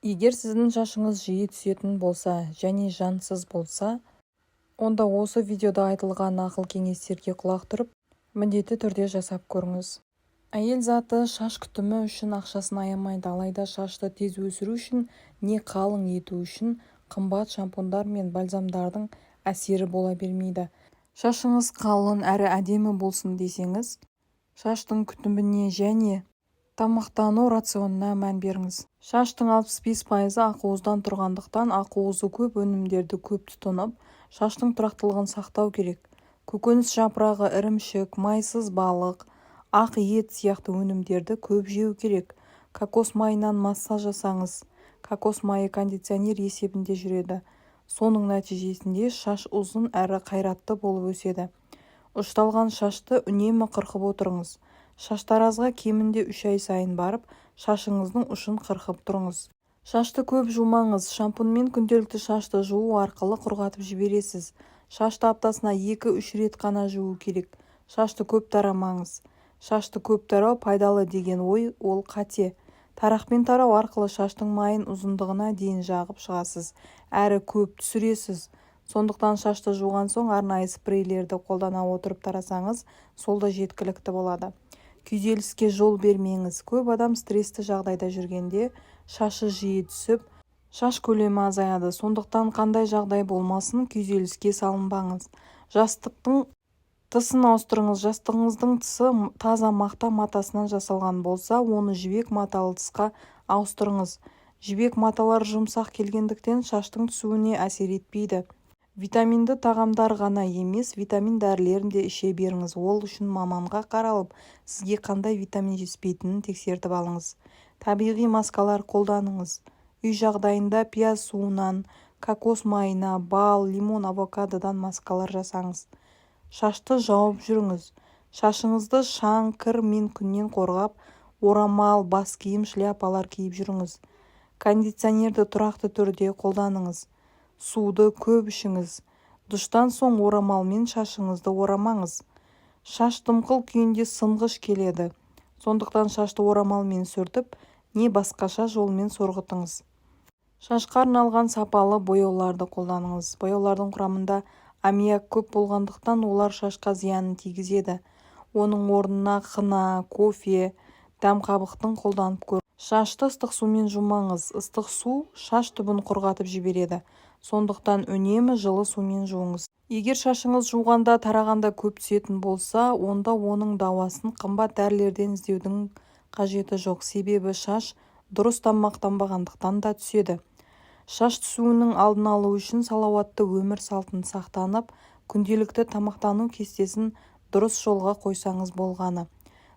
Егер сіздің шашыңыз жиі түсетін болса және жансыз болса, онда осы видеода айтылған ақыл-кеңестерге құлақ түріп, міндетті түрде жасап көріңіз. Әйел заты шаш күтімі үшін ақшасын аямайды. Алайда шашты тез өсіру үшін не қалың ету үшін қымбат шампуньдар мен бальзамдардың әсері бола бермейді. Шашыңыз қалың әрі әдемі болсын десеңіз, шаштың күтіміне және тамақтану рационына мән беріңіз. Шаштың 65%-ы ақуыздан тұрғандықтан, ақуызы көп өнімдерді көп тұтынып, шаштың тұрақтылығын сақтау керек. Көкөніс жапырағы, ірімшік, майсыз балық, ақ ет сияқты өнімдерді көп жеу керек. Кокос майынан массаж жасаңыз. Кокос майы кондиционер есебінде жүреді. Соның нәтижесінде шаш ұзын әрі қайратты болып өседі. Ұшталған шашты үнемі қырқып отырыңыз. Шаштаразға кемінде 3 ай сайын барып, шашыңыздың ұшын қырқып тұрыңыз. Шашты көп жумаңыз. Шампуньмен күнделікті шашты жуу арқылы құрғатып жібересіз. Шашты аптасына 2-3 рет қана жуу керек. Шашты көп тарамаңыз. Шашты көп тарау пайдалы деген ой ол қате. Тарақпен тарау арқылы шаштың майын ұзындығына дейін жағып шығасыз әрі көп түсіресіз. Сондықтан шашты жуған соң арнайы спрейлерді қолдана отырып тарасаңыз, сол да жеткілікті болады. Күйзеліске жол бермеңіз. Көп адам стрессті жағдайда жүргенде шашы жиі түсіп, шаш көлемі азаяды. Сондықтан қандай жағдай болмасын, күйзеліске салынбаңыз. Жастықтың тысын ауыстырыңыз. Жастығыңыздың тысы таза мақта матасынан жасалған болса, оны жібек маталы тысқа ауыстырыңыз. Жібек маталар жұмсақ келгендіктен, шаштың түсуіне әсер етпейді. Витаминді тағамдар ғана емес, витамин дәрілерін де іше беріңіз. Ол үшін маманға қаралып, сізге қандай витамин жетіспейтінін тексертіп алыңыз. Табиғи маскалар қолданыңыз. Үй жағдайында пияз суынан, кокос майына, бал, лимон, авокадодан маскалар жасаңыз. Шашты жауып жүріңіз. Шашыңызды шаң, кір мен күннен қорғап, орамал, бас киім, шляпалар киіп жүріңіз. Кондиционерді тұрақты түрде қолданыңыз. Суды көп ішіңіз. Душтан соң орамалмен шашыңызды орамаңыз. Шаш дымқыл күйінде сынғыш келеді. Сондықтан шашты орамалмен сүртіп, не басқаша жолмен сорғытыңыз. Шашқа арналған сапалы бояуларды қолданыңыз. Бояулардың құрамында аммиак көп болғандықтан, олар шашқа зиянын тигізеді. Оның орнына хна, кофе, дәмқабықтың қолданып көріңіз. Шашты ыстық сумен жумаңыз. Ыстық су шаш түбін құрғатып жібереді. Сондықтан үнемі жылы сумен жуыңыз. Егер шашыңыз жуғанда, тарағанда көп түсетін болса, онда оның дауасын қымбат дәрілерден іздеудің қажеті жоқ. Себебі шаш дұрыс тамақтанбағандықтан да түседі. Шаш түсуінің алдын алу үшін салауатты өмір салтын сақтанып, күнделікті тамақтану кестесін дұрыс жолға қойсаңыз болғаны.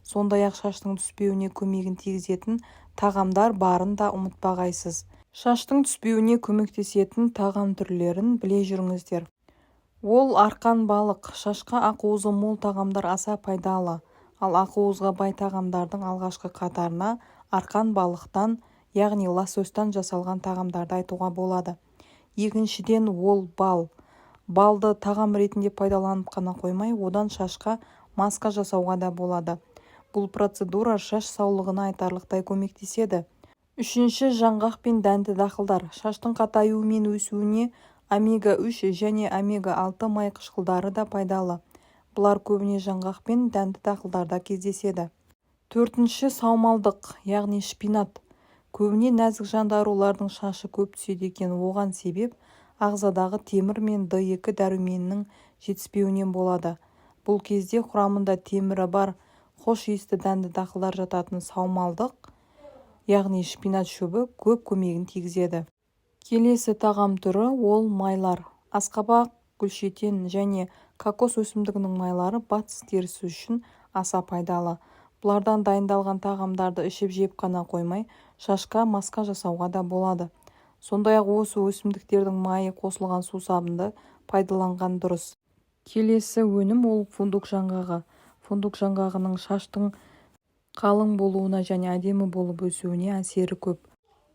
Сондай-ақ шаштың түспеуіне көмегін тигізетін тағамдар барын да ұмытпағайсыз. Шаштың түспеуіне көмектесетін тағам түрлерін біле жүріңіздер. Ол арқан балық. Шашқа ақуызы мол тағамдар аса пайдалы. Ал ақуызға бай тағамдардың алғашқы қатарына арқан балықтан, яғни лососьтан жасалған тағамдарды айтуға болады. Екіншіден, ол бал. Балды тағам ретінде пайдаланып қана қоймай, одан шашқа маска жасауға да болады. Бұл процедура шаш саулығына айтарлықтай көмектеседі. Үшінші, жаңғақ пен дәнді дақылдар. Шаштың қатаюы мен өсуіне омега-3 және омега-6 май қышқылдары да пайдалы. Бұлар көбіне жаңғақ пен дәнді дақылдарда кездеседі. Төртінші, саумалдық, яғни шпинат. Көбіне нәзік жанды арулардың шашы көп түседі екен. Оған себеп ағзадағы темір мен Д2 дәруменінің жетіспеуінен болады. Бұл кезде құрамында темірі бар хош иісті дәнді дақылдар жататын саумалдық, яғни шпинат шөбі көп көмегін тигізеді. Келесі тағам түрі ол майлар. Асқабақ, гүлшетен және кокос өсімдігінің майлары батыс терісі үшін аса пайдалы. Бұлардан дайындалған тағамдарды ішіп-жеп қана қоймай, шашқа маска жасауға да болады. Сондай-ақ осы өсімдіктердің майы қосылған сусабынды пайдаланған дұрыс. Келесі өнім ол фундук жаңғағы. Фундук жаңғағының шаштың қалың болуына және әдемі болып өсуіне әсері көп.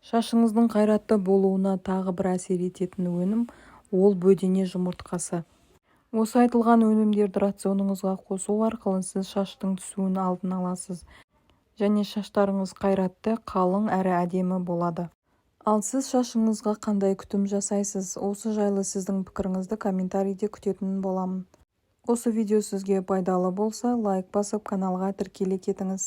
Шашыңыздың қайратты болуына тағы бір әсер ететін өнім ол бөдене жұмыртқасы. Осы айтылған өнімдерді рационыңызға қосу арқылы сіз шаштың түсуін алдын аласыз және шаштарыңыз қайратты, қалың әрі әдемі болады. Ал сіз шашыңызға қандай күтім жасайсыз? Осы жайлы сіздің пікіріңізді комментарийде күтетін боламын. Осы видео сізге пайдалы болса, лайк басып, каналға тіркеле кетіңіз.